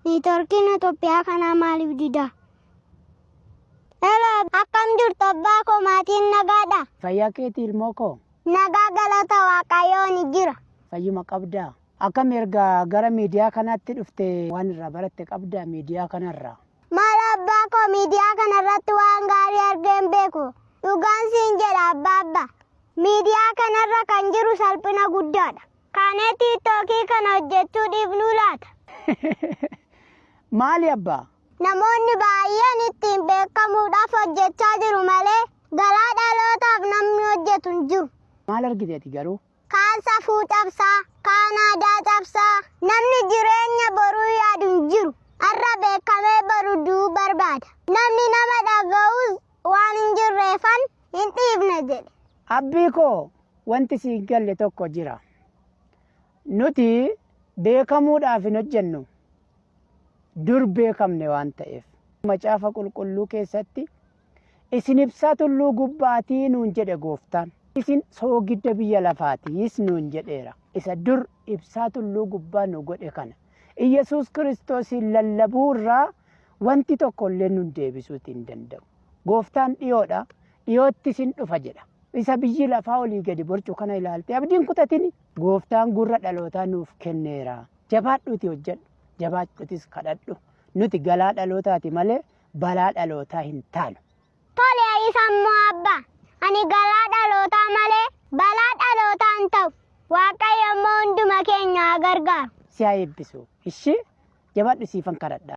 Niitoorkiin Itoophiyaa kanaa maaliif dida? Hello, akkam jirtu abbaa koo maatiin nagaadha? Fayyaa keetii ilmoo koo? Nagaa galata Waaqayyoo ni jira. Fayyuma qabdaa? Akkam erga gara miidiyaa kanaatti dhufte waan irraa baratte qabdaa miidiyaa kanarraa? Maal abbaa koo miidiyaa kanarratti waan gaarii argee hin beeku. Dhugaan siin jedha abbaa abbaa. Miidiyaa kanarra kan jiru salphina guddaadha. Kaanee tiiktookii kana hojjechuu dhiifnuu laata? Maali abbaa? Namoonni baay'een ittiin beekamuudhaaf hojjechaa jiru malee galaa dhalootaaf namni hojjetu hin jiru. Maal argite ati garuu? Kaan safuu cabsaa, kaan aadaa cabsaa, namni jireenya boruu yaadu hin jiru. Har'a beekamee boru du'uu barbaada. Namni nama dhaga'us waan hin jirreefan hin dhiifne jedhe. Abbii koo wanti si hin galle tokko jira. Nuti beekamuudhaaf hin hojjennu. Dur beekamne waan ta'eef. Macaafa qulqulluu keessatti isin ibsaa tulluu gubbaatii nuun jedhe gooftaan. Isin soogidda biyya lafaatiis nuun jedheera. Isa dur ibsaa tulluu gubbaa nu godhe kana. Iyyasuus Kiristoosiin lallabuu irraa wanti tokko illee nun deebisuuti hin danda'u. Gooftaan dhiyoodha, dhiyootti isin dhufa jedha. Isa biyyi lafaa olii gadi borcu kana ilaaltee abdiin kutatini. Gooftaan gurra dhalootaa nuuf kenneera. Jabaadhuuti hojjedhu, jabaadhuutis kadhadhu. Nuti galaa dhalootaati malee balaa dhalootaa hin taanu. Tole isa immoo abbaa. Ani galaa dhalootaa malee balaa dhalootaa hin ta'u. Waaqayyo immoo hunduma keenya haa gargaaru. Si haa eebbisu. Ishii jabaadhu siifan kadhadha.